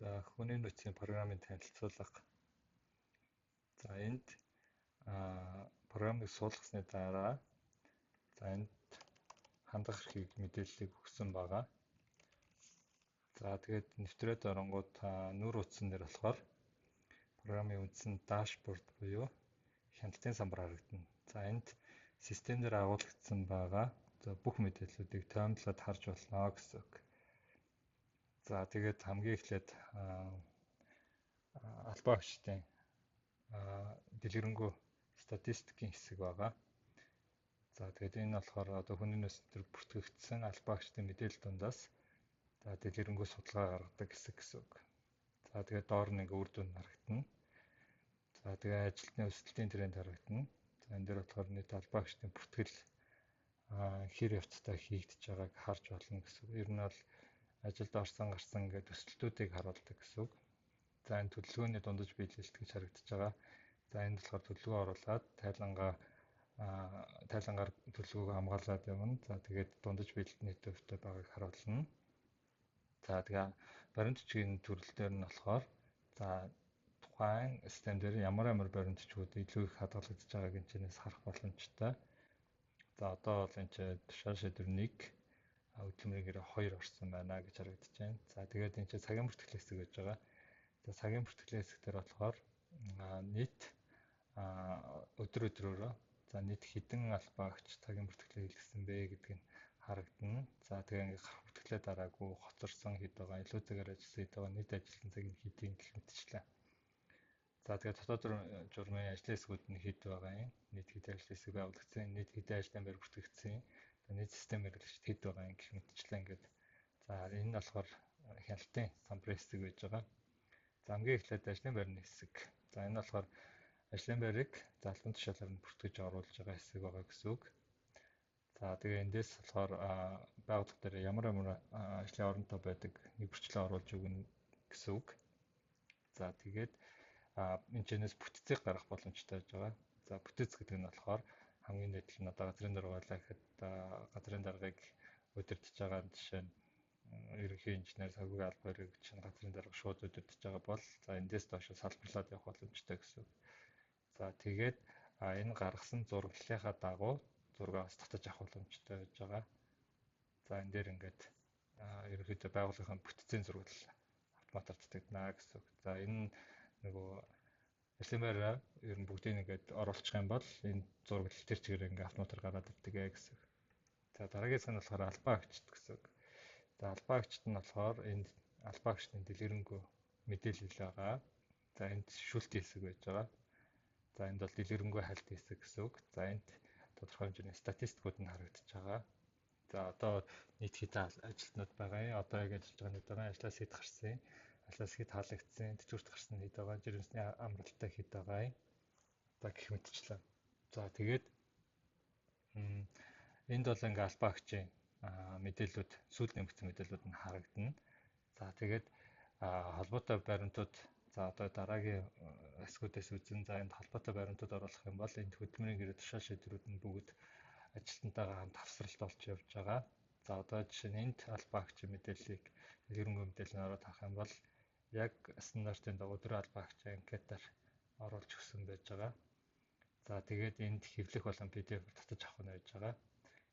За, хүний нөөцийн програмын танилцуулга. За, энд програмыг суулгасны дараа за энд хандах эрхийг мэдээллийг өгсөн байгаа. За, тэгээд нэвтрээд оронгууд нүүр утсан дээр болохоор програмын үндсэн дашборд буюу хяналтын самбар харагдана. За, энд систем дээр агуулгдсан байгаа за бүх мэдээллүүдийг тоймдлоод харж болно гэсэн үг. За, тэгээд хамгийн эхлээд албан агчдын дэлгэрэнгүй статистикийн хэсэг байгаа. За, тэгээд энэ болохоор одоо хүний нөөц төр бүртгэгдсэн албан агчдын мэдээлэл дундаас за дэлгэрэнгүй судалгаа гаргадаг хэсэг гэсэн үг. За, тэгээд доор нь ингээ үр дүн харагдана. За, тэгээд ажилтны өсөлтийн тренд харагдана. За, энэ дээр болохоор нийт албан агчдын бүртгэл хэр явцтай хийгдэж байгааг харж болно гэсэн үг. Ер нь бол ажилд орсон гарсан ингээд өсөлтүүдийг харуулдаг гэсэн үг. За, энэ төлөвлөгөөний дундаж биелэлт гэж харагдаж байгаа. За, энд болохоор төлөвлөгөө оруулаад тайлангаар төлөвлөгөөгөө хамгаалаад явна. За, тэгээд дундаж биелэлт нийт төвтэй байгааг харуулна. За, тэгээ баримт бичгийн төрөл дээр нь болохоор за тухайн систем дээр ямар ямар баримт бичгүүд илүү их хадгалагдаж байгааг энэ чэнэс харах боломжтой. За, одоо бол энэ чинь тушаал шийдвэр 1, хөдөлмөрийн гэрээ 2 орсон байна гэж харагдаж байна. За, тэгээд энэ чинь цагийн бүртгэл хэсэг байж байгаа. За, цагийн бүртгэлийн хэсэг дээр болохоор нийт өдөр өдрөөрөө за нийт хэдэн албан агч цагийн бүртгэлээ хийлгэсэн бэ гэдг нь харагдана. За, тэгээ ингээ гарах бүртгэлээ дараагүй хоцорсон хэд байгаа, илүү цагаар ажилласан хэд байгаа, нийт ажилласан цагийн хэдийн гэх мэтчлээ. За, тэгээ дотоод журмын ажлын хэсгүүд нь хэд байгаа юм, нийт хэдэн ажлын хэсэг байгуулагдсан, нийт хэдэн ажлын байр бүртгэгдсэн, за нийт систем хэрэглэгчид хэд байгаа юм гэх мэтчлээ ингээд. За, энэ нь болохоор хяналтын самбарын хэсэг байж байгаа. За, хамгийн эхлээд ажлын байрны хэсэг. За, энэ болохоор ажлын байрыг за албан тушаалаар нь бүртгэж оруулж байгаа хэсэг байгаа гэсэн үг. За, тэгээ эндээс болохоор байгууллага дээр ямар ямар ажлын оронтой байдаг нэг бүрчлээ оруулж өгнө гэсэн үг. За, тэгээд энэ чэнэс бүтцийг гаргах боломжтой байж байгаа. За, бүтэц гэдэг нь болохоор хамгийн дээд нь одоо газрын дарга байлаа гэхэд газрын даргыг удирдах байгаа жишээ нь ерөнхий инженер, санхүүгийн алба хэрэгч чинь газрын дарга шууд удирдах байгаа бол за эндээс доош салбарлаад явах боломжтой гэсэн үг. За, тэгээд энэ гаргасан зураглалынхаа дагуу зургаа бас татаж авах боломжтой байж байгаа. За, энэ дээр ингээд ерөнхийдөө байгууллагын бүтцийн зураглал автоматар татагдана гэсэн үг. За, энэ нөгөө ажлын байраа ер нь бүгдийг ингээд оруулчих юм бол энэ зураглал тэр чигээр ингээд автоматар гараад ирдэг гэсэн үг. За, дараагийн хэсэг нь болохоор албан агчид гэсэн үг. За, албан агчид нь болохоор энд албан агчдын дэлгэрэнгүй мэдээлэл байгаа. За, энд шүлт хэсэг байж байгаа. За, энд бол дэлгэрэнгүй хальт хэсэг гэсэн үг. За, энд тодорхой хэмжээний статистикууд нь харагдаж байгаа. За, одоо нийт хэдэн ажилтнууд байгаа юм. Одоо яг ажиллаж байгаа нэг байгаа. Ажлаас хэд гарсан, ажлаас хэд хаалгдсан, тэтгэврт гарсан хэд байгаа, жирэмсний амралттай хэд байгаа юм. За, гэх мэтчлээ. За, тэгээд энд бол ингээ албан агчийн мэдээллүүд, сүйд нэмэгдсэн мэдээллүүд нь харагдана. За, тэгээд холбоотой баримтууд за одоо дараагийн хэсгүүдээс үзэн за энд холбоотой баримтууд оруулах юм бол энд хөдөлмөрийн гэрээ тушаал шийдвэрүүд нь бүгд ажилтнтайгаа хамт авсралт болж явж байгаа. За, одоо жишээ нь энд албан агчийн мэдээллийг дэлгэрэнгүй мэдээлэл нь ороод харах юм бол яг стандартын дагуу 4 албан агчийн анкетаар оруулж өгсөн байж байгаа. За, тэгээд энд хэвлэх болон PDF-ээр татаж авах нь байж байгаа.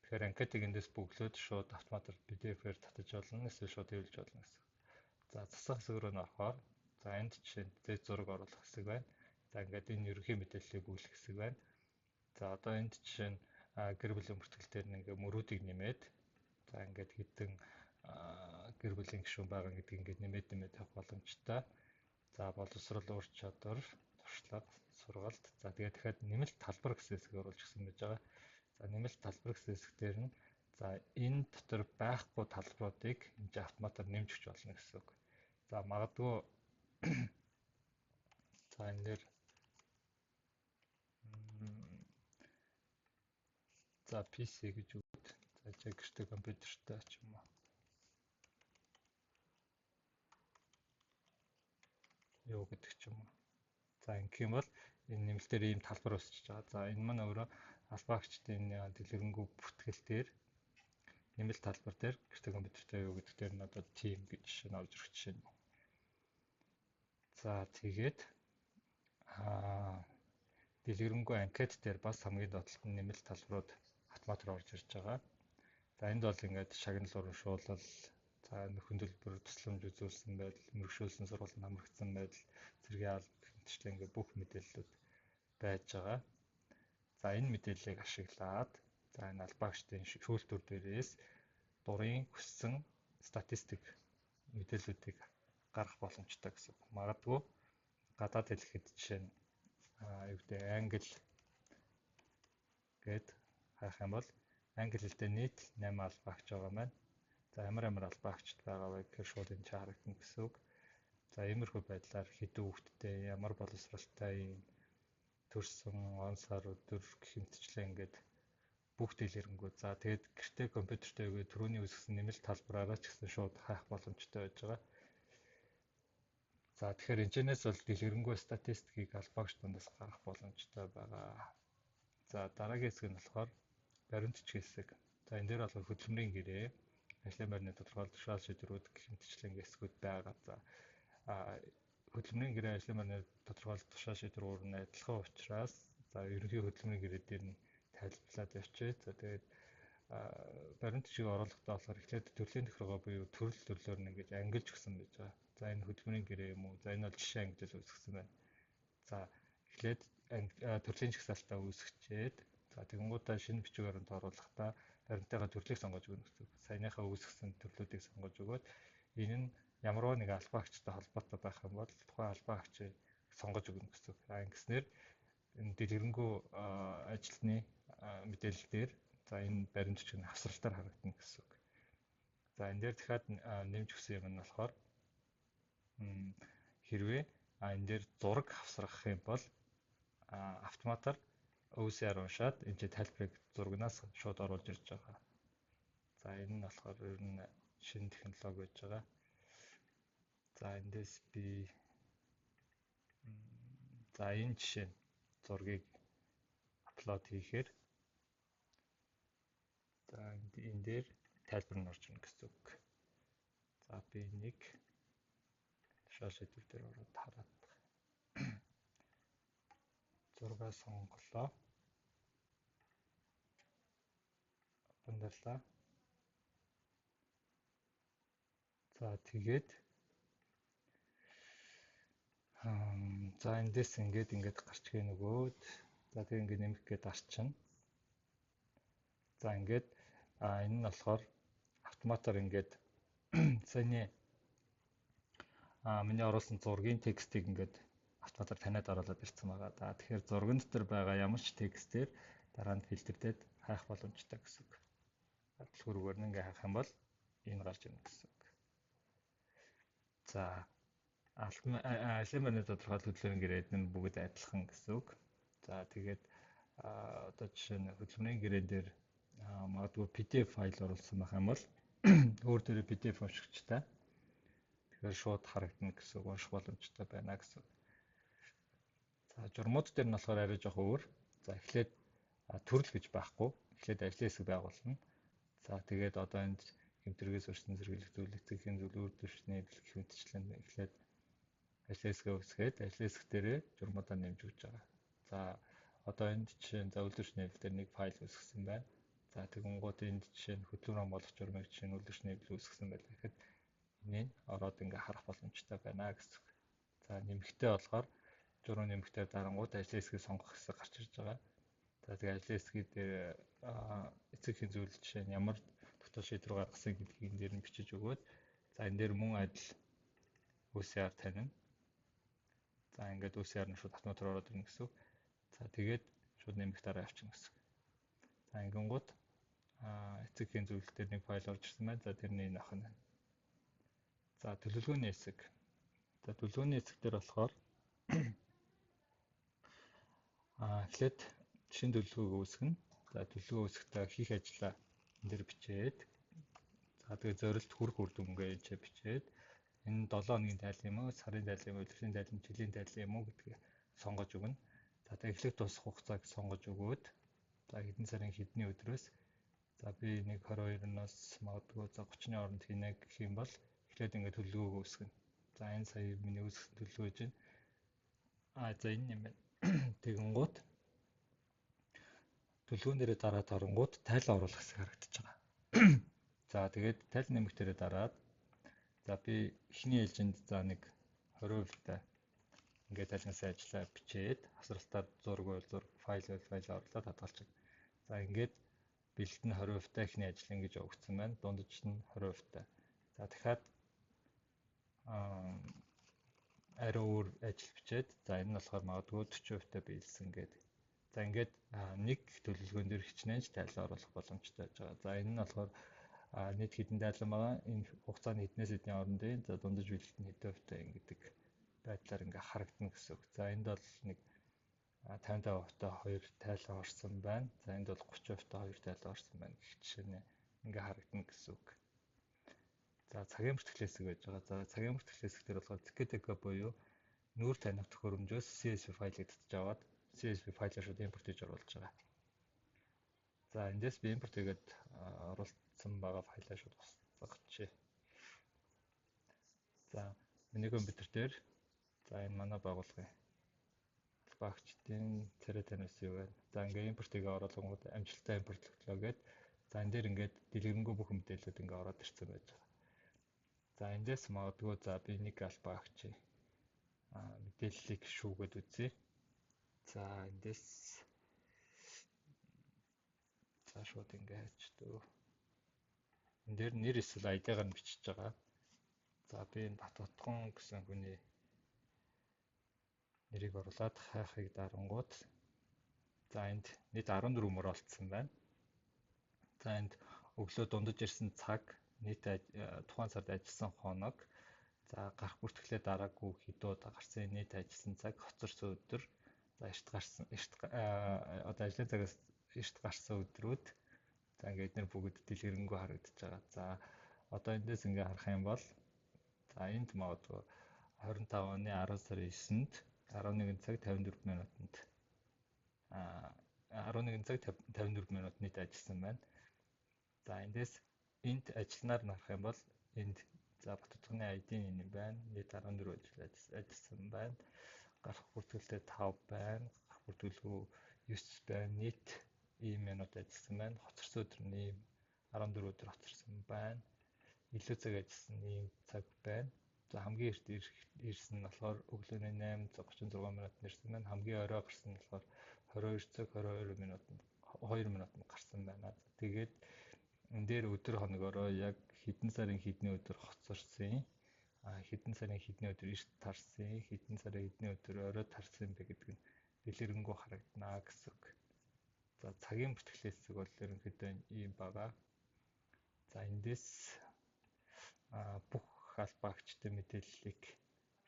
Тэгэхээр анкетыг эндээс бөглөөд шууд автоматар PDF-ээр татаж болно, эсвэл шууд хэвлэж болно гэсэн. За, засах хэсэг рүү нь орохоор за энд жишээ нь зэт зураг оруулах хэсэг байна. За, ингээд энэ ерөнхий мэдээллийг бөглөх хэсэг байна. За, одоо энд жишээ нь гэр бүлийн бүртгэл дээр нь ингээд мөрүүдийг нэмээд за ингээд хэдэн гэр бүлийн гишүүн байгаа гэдгийг ингээд нэмээд нэмээд тавих боломжтой. За, боловсрол, ур чадвар, туршлага, сургалт. За, тэгээд дахиад нэмэлт талбар гэсэн хэсгийг оруулж өгсөн байж байгаа. За, нэмэлт талбар гэсэн хэсэг дээр нь за энэ дотор байхгүй талбаруудыг энэ автоматар нэмж өгч болно гэсэн үг. За, магадгүй за энэ дээр за PC гэж өгöd. За, гэртээ компьютертэй ч юм уу. Юу гэдэг ч юм уу. За, ингэх юм бол энэ нэмэлтээр ийм талбар үүсчихэж байгаа. За, энэ маань өөрөө албан агчдын дэлгэрэнгүй бүртгэл дээр нэмэлт талбар дээр гэртээ компьютертэй юу гэдэг дээр нь одоо team гэж жишээ нь орж ирэх жишээ нь. За тэгээд дэлгэрэнгүй анкет дээр бас хамгийн доод талд нь нэмэлт талбарууд автоматар орж ирж байгаа. За энд бол ингээд шагнал урамшуулал, за нөхөн төлбөр тусламж үзүүлсэн байдал, мөргшүүлсэн сургуулийн хамрагдсан байдал, цэргийн алба гэх мэтчлэн ингээд бүх мэдээллүүд байж байгаа. За энэ мэдээллийг ашиглаад за энэ албаагчдын шүүлтүүр дээрээс дурын хүссэн статистик мэдээллүүдийг гаргах боломжтой гэсэн. Магадгүй гадаад хэлэхэд жишээ нь юу гэдэг англи гээд хайх юм бол англи хэлтэй нийт 8 албаагч байгаа маань. За ямар ямар албаагчд байгаа вэ гэхээр шууд энэ ч харагдана гэсэн үг. За иймэрхүү байдлаар хэдэн хүүхэдтэй, ямар боловсралтай юм төрсөн он сар өдөр гэх мэтчлэн ингээд бүх дэлгэрэнгүй. За тэгээд гэртээ компьютертэй үгүй түрүүний үүсгэсэн нэмэлт талбараараа ч гэсэн шууд хайх боломжтой байж байгаа. За тэгэхээр энэчнээс бол дэлгэрэнгүй статистикийг албаагч дундаас гаргах боломжтой байгаа. За дараагийн хэсэг нь болохоор баримт бичгийн хэсэг. За энэ дээр болохоор хөдөлмөрийн гэрээ, ажлын байрны тодорхойлолт, тушаал шийдвэрүүд гэх мэтчлэн хэсгүүд байгаа. За хөдөлмөрийн гэрээ, ажлын байрны тодорхойлолт, тушаал шийдвэр нь адилхан учраас за ерөнхий хөдөлмөрийн гэрээ дээр нь тайлбарлаад явчихъя. За тэгээд баримт бичгийг оруулахдаа болохоор эхлээд төрлийн тохиргоо буюу төрөл төрлөөр нь ингэж ангилж өгсөн байж байгаа. За энэ хөдөлмөрийн гэрээ юм уу? За энэ бол жишээ ангилал үүсгэсэн байна. За эхлээд төрлийн жагсаалтаа үүсгэчээд за тэгэнгүүтээ шинэ бичиг баримт оруулахдаа баримтынхаа төрлийг сонгож өгнө гэсэн. Саяныхаа үүсгэсэн төрлүүдийг сонгож өгөөд энэ нь ямарваа нэг албаагчтай холбоотой байх юм бол тухайн албаагчийг сонгож өгнө гэсэн. А ингэснээр энэ дэлгэрэнгүй ажилтны мэдээлэл дээр за энэ баримт бичиг нь хавсралтаар харагдана гэсэн үг. За энэ дээр дахиад нэмж өгсөн юм нь болохоор хэрвээ энэ дээр зураг хавсрах юм бол автоматар OCR уншаад энэ чинь тайлбарыг зурагнаас шууд оруулж ирж байгаа. За энэ нь болохоор ер нь шинэ технологи байж байгаа. За эндээс би за энэ жишээ зургийг upload хийхээр за энэ дээр тайлбар нь орж ирнэ гэсэн үг. За би нэг тушаал шийдвэр дээр ороод хараад зургаа сонголоо. Бандарлаа. За тэгээд за эндээс ингээд гарч гээ нөгөөд за тэг ингээд нэмэх гээд арчна. За ингээд энэ нь болохоор автоматар ингээд саяны миний оруулсан зургийн текстийг ингээд автоматар таниад оруулаад ирсэн байгаа. За тэгэхээр зурган дотор байгаа ямар ч текстээр дараа нь фильтрдээд хайх боломжтой гэсэн үг. Түлхүүргээр нь ингээ хайх юм бол энэ гарч ирнэ гэсэн үг. За ажлын байрны тодорхойлолт хөдөлмөрийн гэрээд нь бүгд адилхан гэсэн үг. За тэгээд одоо жишээ нь хөдөлмөрийн гэрээн дээр магадгүй PDF файл оруулсан байх юм бол өөр дээрээ PDF уншигчтай. Тэгэхээр шууд харагдана гэсэн үг, унших боломжтой байна гэсэн үг. За журмууд дээр нь болохоор арай жоох өөр. За эхлээд төрөл гэж байхгүй. Эхлээд ажлын хэсэг байгуулна. За тэгээд одоо энд гэмтрэгээс өрсөн зэрэглэх зүйл, эцэг эхийн зүйл, үр дэвшний эвлэл гэх мэтчлэн эхлээд ажлын хэсгээ үүсгээд ажлын хэсэг дээрээ журмуудаа нэмж өгч байгаа. За одоо энд жишээ нь за үйлдвэрчний эвлэл дээр нэг файл үүсгэсэн байна. За тэгэнгүүт энд жишээ нь хөдөлмөр хамгаалах журмыг жишээ нь үйлдвэрчний эвлэл үүсгэсэн байлаа гэхэд энийг ороод ингээ харах боломжтой байна гэсэн үг. За нэмэхтэй болохоор журам нэмэхтэй дарангууд ажлын хэсгийг сонгох хэсэг гарч ирж байгаа. За тэгээ ажлын хэсгийг дээр эцэг эхийн зүйл жишээ нь ямар дотоод шийдвэр гаргасан гэдгийг энэ дээр нь бичиж өгөөд за энэ дээр мөн адил OCR танина. За ингээд OCR нь шууд автоматар ороод ирнэ гэсэн үг. За тэгээд шууд нэмэх дараа явчихна гэсэн үг. За ингэнгүүт эцэг эхийн зүйлэл дээр нэг файл орж ирсэн байна. За тэрний энэ ах нь. За төлөвлөгөөний хэсэг. За төлөвлөгөөний хэсэг дээр болохоор эхлээд шинэ төлөвлөгөөг үүсгэнэ. За төлөвлөгөө үүсгэхдээ хийх ажлаа энэ дээр бичээд за тэгээ зорилт хүрэх үр дүнгээ энэ ч бичээд энэ 7 хоногийн тайлан юм уу, сарын тайлан юм уу, өдрийн тайлан, жилийн тайлан юм уу гэдгийг сонгож өгнө. За тэгээ эхлэх дуусах хугацааг сонгож өгөөд за хэдэн сарын хэдний өдрөөс за би нэг 22-наас магадгүй за 30-ны хооронд хийнэ гэх юм бол эхлээд ингээд төлөвлөгөөгөө үүсгэнэ. За, энэ сая миний үүсгэсэн төлөв байж байна. За, энэ юм байна. Тэгэнгүүт төлөвлөгөөн дээрээ дараад оронгууд тайлан оруулах хэсэг харагдаж байгаа. За, тэгээд тайлан нэмэх дээрээ дараад, за, би эхний ээлжинд, за, нэг 20% ингээд тайлгнасаа ажиллаа бичээд хасралтаар зураг байл зураг, файл байл файл оруулаад хадгалчих. За, ингээд бэлт нь 20% эхний ажил ингэж явагдсан байна. Дундаж нь 20%. За, дахиад ариу өөр ажил бичээд, за, энэ нь болохоор магадгүй 40% биелсэн гэдэг. За, ингээд нэг төлөвлөгөөн дээр хичнээн ч тайлан оруулах боломжтой байж байгаа. За, энэ нь болохоор нийт хэдэн тайлан байгаа. Энэ хугацааны хэднээс хэдний хоорондын, за, дундаж биелэлт нь хэдэн хувьтай гэдэг байдлаар ингээ харагдана гэсэн үг. За, энд бол нэг 55% 2 тайлан орсон байна. За, энд бол 30% 2 тайлан орсон байна гэх жишээ нь ингээ харагдана гэсэн үг. За, цагийн бүртгэл хэсэг байж байгаа. За, цагийн бүртгэл хэсэг дээр болохоор ZKTK буюу нүүр таних төхөөрөмжөөс CSV файлыг татж аваад CSV файлаа шууд импорт хийж оруулж байгаа. За, эндээс би импорт хийгээд оруулсан байгаа файлаа шууд устгахчээ. За, миний компьютер дээр, за, энэ манай байгууллагын багчдын царай таниус юу вэ? За, ингээ импорт хийгээ оруулангууд амжилттай импортлогдлоо гээд, за, энэ дээр ингээд дэлгэрэнгүй бүх мэдээлэлүүд ингээ ороод ирсэн байж байгаа. За, эндээс магадгүй, за, би нэг албаа агчи мэдээллийг шүүгээд үзье. За, эндээс, за, шууд ингээ хайчдөө. Энэ дээр нэр эсвэл ID-гаар нь бичиж байгаа. За, би энэ Батутган гэсэн хүний нэрийг оруулаад хайхыг дарангууд, за, энд нийт 14 мөр олдсон байна. За, энд өглөө дундаж ирсэн цаг, нийт тухайн сард ажилласан хоног, за, гарах бүртгэлээ дараагүй хэдэн удаа гарсан, нийт ажилласан цаг, хоцорсон өдөр, за, эрт гарсан, эрт одоо ажлын цагаас эрт гарсан өдрүүд, за, ингээд эднэр бүгд дэлгэрэнгүй харагдаж байгаа. За, одоо эндээс ингээ харах юм бол, за, энд магадгүй 25 оны 10 сарын 9-нд 11 цаг 54 минутанд 11 цаг 54 минут нийт ажилласан байна. За, эндээс энд ажилланаар нь харах юм бол энд, за, Батутганы ID энэ юм байна. Нийт 14 ажил ажилласан байна. Гарах бүртгэлтэй 5 байна. Гарах бүртгэлгүй 9 байна. Нийт ийм минут ажилласан байна. Хоцорсон өдөр нь ийм 14 өдөр хоцорсон байна. Илүү цаг ажилласан ийм цаг байна. За, хамгийн эрт ирсэн нь болохоор өглөөний 8:36 минутанд ирсэн байна. Хамгийн орой гарсан нь болохоор 22 цаг 22 минутанд 2 минутанд гарсан байна. Тэгээд энэ дээр өдөр хоногороо яг хэдэн сарын хэдний өдөр хоцорсон, хэдэн сарын хэдний өдөр эрт тарсан, хэдэн сарын хэдний өдөр орой тарсан бэ гэдэг нь дэлгэрэнгүй харагдана гэсэн үг. За, цагийн бүртгэлийн хэсэг бол ерөнхийдөө ийм байгаа. За, эндээс бүх албаагчдын мэдээллийг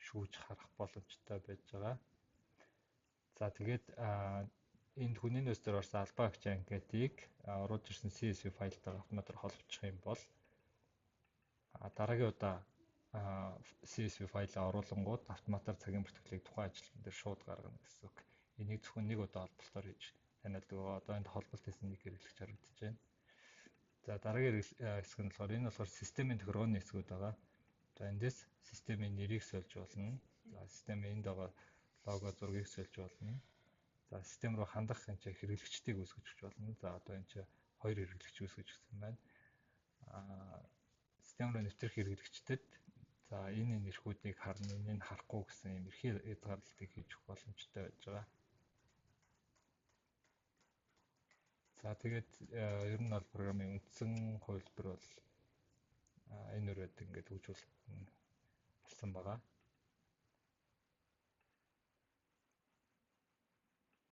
шүүж харах боломжтой байж байгаа. За, тэгээд энд хүний нөөц дээр орсон албаа агч анкетыг оруулж ирсэн CSV файлтайгаа автоматар холбочих юм бол дараагийн удаа CSV файлаа оруулангууд автоматар цагийн бүртгэлийг тухайн ажилтан дээр шууд гаргана гэсэн үг. Энийг зөвхөн нэг удаа холболтоор хийж таниалдаг байгаа. Одоо энд холболт хийсэн нэг хэрэглэгч харагдаж байна. За, дараагийн хэсэг нь болохоор, энэ болохоор системийн тохиргооны хэсгүүд байгаа. За, эндээс системийн нэрийг сольж болно. За, системийн энд байгаа лого зургийг сольж болно. За, систем рүү хандах энэ чинь хэрэглэгчдийг үүсгэж өгч болно. За, одоо энэ чинь хоёр хэрэглэгч үүсгэж өгсөн байна. Систем рүү нэвтрэх хэрэглэгчдэд, за, энэ эрхүүдийг харна, энэ харахгүй гэсэн юм эрхийн хязгаарлалтыг хийж өгөх боломжтой байж байгаа. За, тэгээд ер нь бол програмын үндсэн хувилбар бол энэ үрээд ингээд хөгжүүлэлт болсон байгаа.